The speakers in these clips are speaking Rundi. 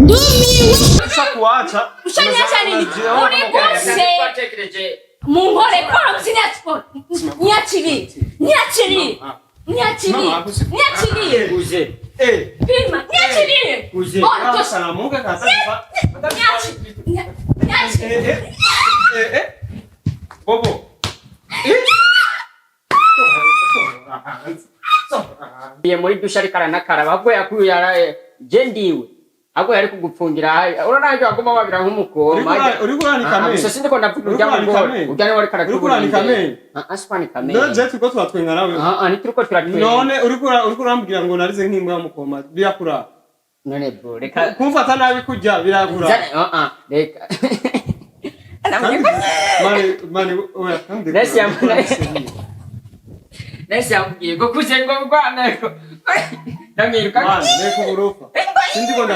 Ndumiwe. Ushakuacha. Ushaniacha nini? Uniguse. Twatekereje. Munkore kora niachilie. Niachilie. Niachilie. Mama, Niachilie. Kuze. Eh. Pima, niachilie. Kuze. Ona tosha. Salamuka kata. Niachilie. Niachilie. Eh eh. Eh eh. Bobo. Eh. Iye muri dusha ariko aranakaraba ahubwo yakuye yaraye je ndiwe ahubwo yari kugupfungira hayi urabona harya waguma wabira nk'umukoma Uriko uranika amenyo. Gusa sindiko ndavuga Uriko urya uranika mugore amenyo. urya niwe ariko Uriko uranika amenyo. Asipani None kamere je turiko turatwenga nawe. Ntituriko turatwenga. None uriko urambwira ngo narize nk'imbwa y'umukoma birakura. None bro reka Kumfata nabi kurya birakura. Zane, reka. Kandi mani mani oya kandi. Nesi Nesi yambwiye ngo kuze ngo rwaneko ndamwiruka. Mani reka uburofa. Sindiko nda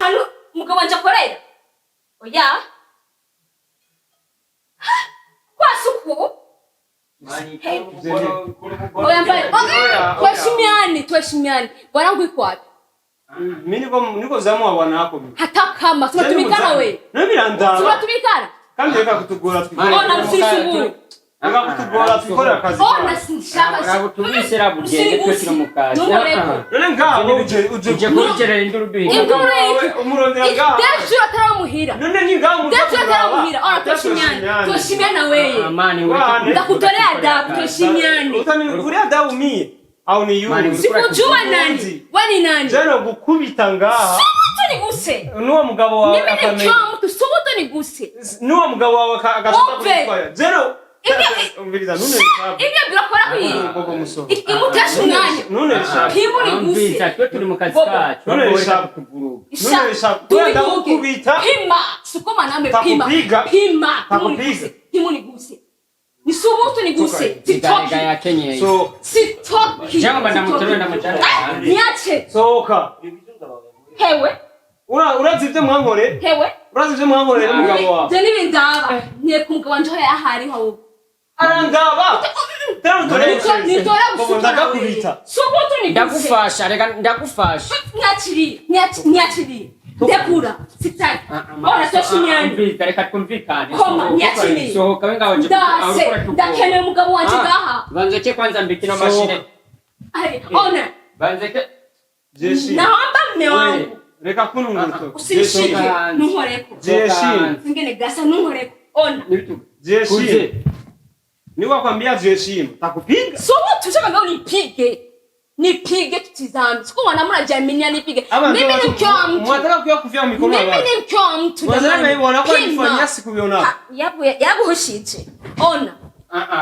Hano umugabo wanje akorera. Oya. Kwa suku. Oya mbale. Tuheshimiane, tuheshimiane. Bwanangu iko wapi? Mimi niko zamu wa bwana wako mimi. Hata kama tunatumikana we. Nami birandaba. Tunatumikana. Kandi reka kutugora twikore. Ona msisumbue. Reka kutugora twikore akazi. Ona sinshaka. Ntabwo tubise rabugende twe turi mu kazi. Ntumureko. None ngaho uje uje Uje kurugerera induru duhiga. Induru iki? Umurondera ngaho. Dejo ataramuhira. None ni ngaho Dejo ataramuhira. Ona tuheshimiane. Tuheshimiane wewe. Amani Wane. Ndakutolea adabu, tuheshimiane. Utani adabu mie au ni Mani, yule. Sikujua nani. Wewe ni nani? Jeno gukubita ngaha. Subutu niguse. Nuwo mugabo wawe Mimi ni akamenya. mke wa mtu, subutu niguse. Nuwo mugabo wawe agashaka Umve. kugutwara. Jeno Ibyo- umviriza nune shabu. Ibyo birakora kwiye. Bobo musoro. Imutesha umwanya. Nune shabu. Pimu niguse. Amvisa twe turi mu kazi Bobo. kacu. None Ahubwo reka shabu. kutuvuruga. Nune shabu. Tubivuge. Ndagukubita. Pima. Sukuma name pima. Takupiga. Pima. Takupiga. Pimu niguse. Nisubutu niguse. Igaga Sitoki. yakenyeye. So Sitoki. Cyangwa ndamuterure ndamujyane hanze. Niache. sohoka. Hewe. Urazi ibyo mwankore? Hewe. Urazi ibyo mwankoreye n'umugabo wawe? Je nibindaba. Ngiye ku mugabo wanje aho yahari ho. Arandaba. Tero Nitora Bobo gusuka. ndagakubita. Subutu niguse. Ndagufasha reka ndagufasha. Niachilie. Niachilie. Ndekura. Sitaki. Ona tuheshimiane. Amvisa reka twumvikane. Koma, Sohoka, niachilie. Sohoka we ngaho uje Ndase. Ndakeneye umugabo wanje ngaha. Banze ke kwanza mbikino mashine. Ai, ona. Banze ke Jeshi. Naomba mme wangu. Reka kununguruto. Usinishike. Ntunkoreko. Jeshi. Ingene gasa ntunkoreko. Ona. Nibituka. Jeshi. Niwakwambia jeshi. Takupiga. Subutu shaka ngao nipige. Nipige tutizame. Siku mwanamuna jamii nipige. Mimi ni mke wa mtu. Mwataka kuya kufia mikono ya Mimi watu. ni mke wa mtu. Wazana jamani. hivi wanakuwa Pima. nifanyia siku viona. Ha, yabu yabuhushije. Ona.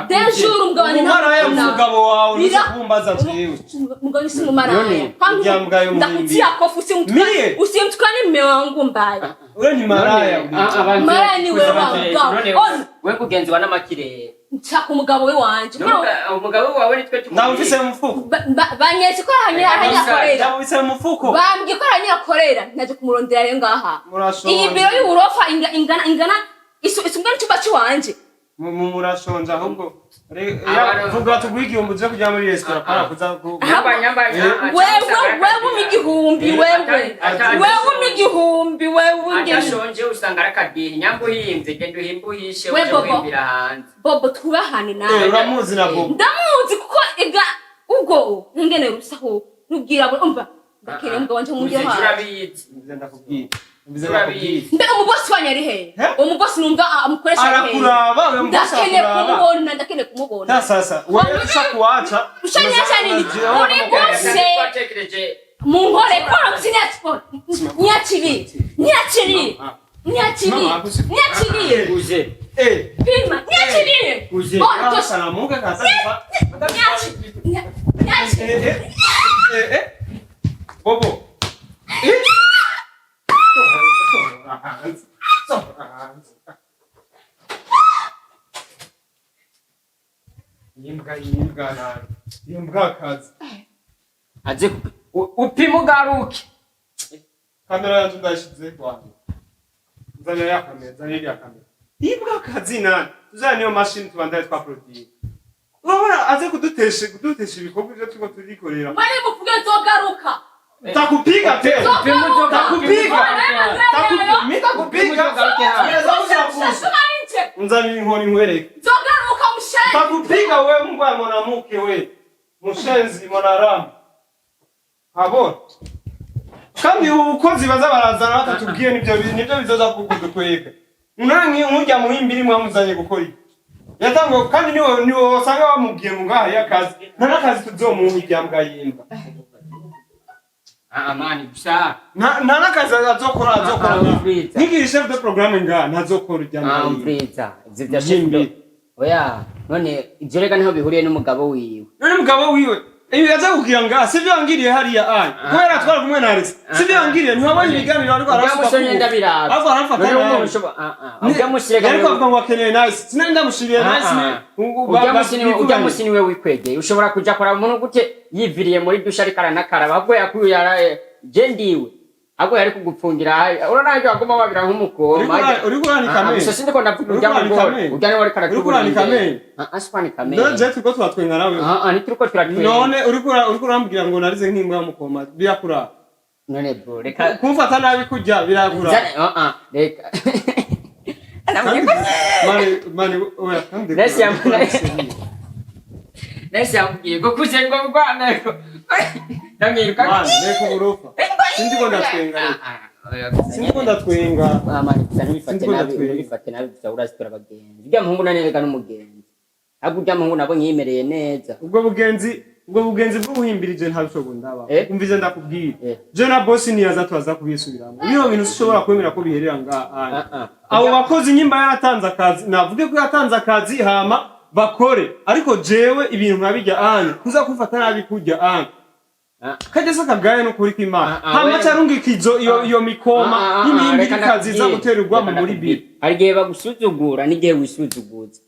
Dejour umugabo ni Umara nta- umugabo wawe Bira- unuze kumbaza jewe. Mugabo ni si mumaraya. Yoni, Kwangu ujya mbwa yo ndakutia kofu usimtukane. Mie? Usimtukane mme wangu mbaya. Ule ni maraya. Maraya ni wewe wa mugabo. We kugenzwa n'amakirere. Nshaka umugabo we wanje. Umugabo wawe nitwe Ndamufise mu mufuko. Banyeretse ko ahanyakorera. Ndamufise mu mufuko. Bambwiye ko ahanyakorera. Naje kumurondera rero ngaha. Murashonje. Iyi biro y'uburofa ingana ingana isungana icyumba cy'iwanje. Murashonje ahubwo. Abantu- Vuga tuguhe igihumbi uze kujya muri resitora para kuza ku. Wewe wewe umpa igihumbi wewe. Wewe umpa igihumbi wewe ungene. Adashonje usanga ari akadihi nyamba uhinze genda uhimbe uhishe We uje Bobo. guhimbira hanze. Bobo twubahane Eh, nawe. uramuzi na Bobo. Ndamuzi kuko ega ubwo ingene rusaho rubwira umva ndakeneye umugabo wanje mu Uze hanze. urabizi. Mbize ndakubwira. Mbize ndakubwira. Mbe umubosi wanyu ari hehe? He? Umubosi numva amukoresha ari hehe? Arakuraba, uyo mubosi Ndakeneye arakuraba. kumubona, ndakeneye kumubona. Ta sasa, wewe ushakuacha. Ushaniacha nini? Uniguse. Twatekereje Munkore kora niachilie. Niachilie. Niachilie. Niachilie. kuze Eh. Pima, niachilie. Kuze. Ona tosha. Salamuka kata. Niachilie. Niachilie. Eh eh. Eh eh. Bobo. Eh. Imbwa imbwa nabi. Imbwa kazi. aze upime ugaruke. Kamera yanjye ndayishize kwanjye. Nzanira ya kamera, nzanira iriya kamera. Imbwa kazi nani? Tuzana niyo mashini tubandaye twa produire. Urabona aze kudutesha ibikorwa ivyo turiko turikorera. Mwari muvuge nzogaruka. Takupiga tena. Takupiga. Mitakupiga. Nje. Nzanira inkoni nkwereke. Nzogaruka, mushenzi. Takupiga wewe, mbwa mwanamke we. Mushenzi mwanaramu. Habona. Kandi ubukozi baza barazana batatubwiye nibyo bizoza kudukwega. Unani nk'urya muhimbiri mwamuzanye gukora iki? Yatangwa kandi niwe wasanga bamubwiye ngo ngaha hariyo akazi. Nta n'akazi tuzomuha irya mbwa y'imbwa. Ah, mani, gusa Nta n'akazi azokora. Ah, umviriza. Nkigira chef de programme ngaha ntazokora irya mbwa Ah, y'imbwa. umviriza ivyo vya chef Jimbi. Oya, none ivyo rega niho bihuriye n'umugabo wiwe. None mugabo wiwe ibi aza kugira ngaha sivyo yangiriye hariya aya kubera twari kumwe na Alex, sivyo yangiriye? Ntiwabonye ibiganiro ariko Urya arasuka musore ndabiraba. ariko aramfata None nabi. umuntu ah, ah, urya musore rega Ariko avuga ngo akeneye nice, sinari ndamushiriye nice Urya musi niwe wikwegeye. Ushobora kuja kuraba umuntu gute yiviriye muri dushe ariko aranakaraba, ahubwo yakuye je ndiwe, ahubwo yari kugupfungira urabona harya waguma wabira nk'umukoma. Uriko uranika Ah, ah, amenyo. gusa sindiko ndavuga Uriko urya uranika mugore amenyo. urya niwe ariko Uriko uranika aratubura. amenyo. Ah, ah, sikwanika amenyo. None je turiko turatwenga nawe. Ah, ah, ntituriko turatwenga. None uriko urambwira ngo narize nk'imbwa y'umukoma, birakura? None bro, reka. Kumfata nabi kurya birakura? Ah, ah, reka. Kandi mani mani, oya, kandi Nesi Nese yamubwiye ngo kuze ngo rwaneko ndamwiruka. Mani, reka uburofa, sindiko ndatwenga reka. Sindiko ndatwenga. Mani, gusa ntibifate Sindiko nabi. ndatwenga. Ntibifate nabi gusa, urazi abagenzi. Urya muhungu nanerega n'umugenzi, ahubwo urya muhungu nabonye yimereye neza. Ubwo bugenzi bw'ubuhimbirije ntabishobo ndaba. Eh? Umvize ndakubwira. Eh. Je na boss niyaza tubaza kubisubiramo. Bino bintu ushobora kwemera ko biherera ngaha. Ah, ah. Abo bakozi nyimba yaratanze akazi, navuge ko yatanze akazi hama bakore, ariko jewe ibintu nkabijya anya kuza kumfata nabi kurya anya Ah. kajya se akagaye no kuri kw'Imana. Ah, ah, Hama we- carungika iyo mikoma Ah, ah, ah, y'imihimbiri reka kazi iza ndakubwire. gutererwamo Reka muri ndakubwire. biro. Hari igihe bagusuzugura n'igihe wisuzuguza.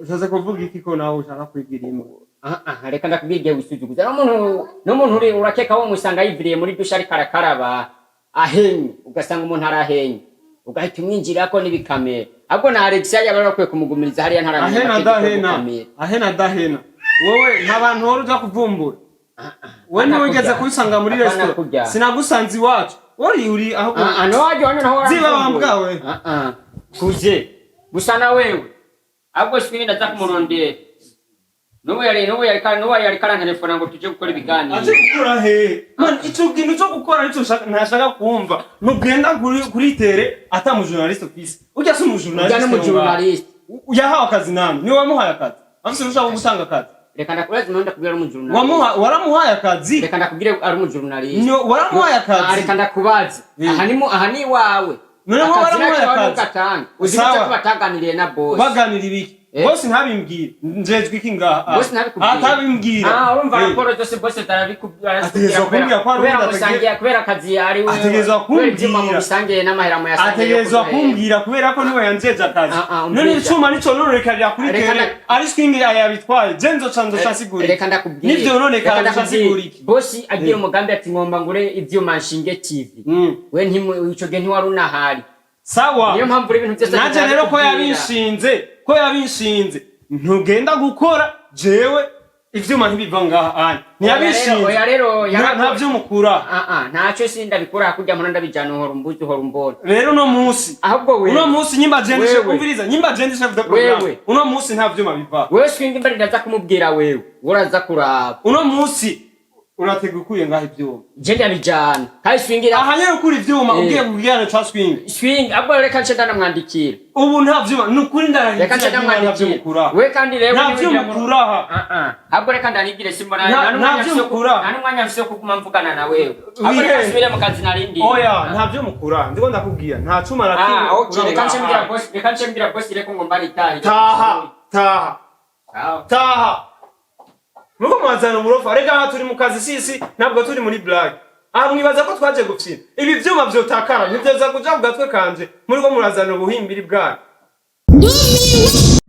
Ushatse kuvuga iki ko nawe ushaka kwigira imbwa? Ah, ah, reka ndakubwira, igihe wisuzuguza n'umuntu uri urakeka wo musanga yiviriye muri dushe ariko arakaraba ahenye, ugasanga umuntu arahenye, ugahita umwinjirako n'ibikamera. Ahubwo na Alexia yaba bakwiye kumugumiriza hariya ntaramenya Ahena amategeko yo dahena. gukamera. Ahena dahena, wowe nta bantu wari uja kuvumbura, we Apana ntiwigeze kurya. kubisanga muri Apana resitora. kurya. Sinagusanze iwacu, wari uri aho. Ah, ah, no waje wano naho. Ziba waramvumbura. wa mbwa we. Ah, ah. Kuze gusa na wewe, ahubwo sikwini ndaza kumurondera. N'ubu yari karantelefona ngo tuje gukora ibiganiro. Aje gukora hehe man? Ico kintu cyo gukora nico ntashaka kumva. Ntugenda kuri terrain ata mu journaliste office, urya si umu journaliste. Urya ni umu journaliste. Yahawe akazi nani? Niwe wamuhaye akazi? Afise urushaka gutanga akazi? Reka ndakuraza impamvu ndakubwira ari umu journaliste. Waramuhaye akazi? Reka ndakubwire, ari umu journaliste. No, waramuhaye Ah, akazi? reka ndakubaza. Eh. Aha ni iwawe. None wowe Akazi waramuhaye nacyo wari akazi? ugatanga. Uzi Sawa. gute ko bataganiriye na boss? Baganira ibiki? Eh. Boss ntabimbwira, njejwe iki ngaha? Boss ntabikubwira. Atabimbwira. Ah, urumva Eh. raporo zose boss atarabikubwira. Ategerezwa kumbwira ko ari kubera uwundi. musangiye, kubera akazi ari we. Ategerezwa Kubera ivyuma kumbwira. mubisangiye n'amahera muyasangiye yo Ategerezwa kuduhera. kumbwira kubera ko niwe yanjeje akazi. Ah, ah, None umbwira. icuma nico nonekarira kuri Reka terrain ari swing yabitwaye, je nzoca nsigura iki? Reka ndakubwira. Nivyo nonekara Reka nzoca ndakubwira. nsigura iki? Boss agira Eh. umugambi ati ngomba ngure ivyuma nshinge TV. We ntimu ico gihe ntiwari unahari. Sawa. Niyo mpamvu uri ibintu byose Nanje rero ko atarabikubwira. yabinshinze ntugenda gukora, jewe ivyuma ntibiva ngaha anya ntiyabishinze. Oya rero, Nta vyumukura. Ah, ah, ntacyo sindabikura hakurya mbona ndabijana, uhora umbuzi, uhora umbona. Rero uno munsi, Ahubwo wewe. uno munsi nyimba je ndi chef, Wewe. umviriza, nyimba je ndi chef de programme, Wewe. uno munsi nta vyuma biva. Wewe swinga imbere, ndaza kumubwira, wewe uraza kuraba. Uno munsi uratega ukuye ngaha ivyuma. Je ndabijana kandi swingira. Aha nyene ukura ivyuma. Eh. Ugiye kubwirana ca swing. Swing, ahubwo reka nce ndanamwandikira. Ubu nta vyuma, ni ukuri Reka ndarahiye, nce nta ndamwandikira. vyuma ukura. We kandi rero Nta niwinjira vyuma ukura aha. Ah, ah. Ahubwo reka ndanigire, simbona Nta vyuma ukura. nta n'umwanya mfise wo kuguma mvugana na wewe. Ahubwo reka Wihe. nsubire mu kazi narindi. Oya, nta vyuma ukura, ndiko ndakubwira nta cuma na kimwe Ah, okay, ukura reka nce ngaha. mbwira boss, reka nce mbwira boss, reka ngo mbare itahi. Taha, taha. Sawa. Taha. Muko mwazana uburofa. Rega aha turi mu kazi, sisi ntabwo turi muri blague. Aha mwibaza ko twaje gufyina? Ibi vyuma vyotakara ntivyoza kuja ku gatwe kanje. Muriko murazana ubuhimbiri bwanyu. Ndumiwe.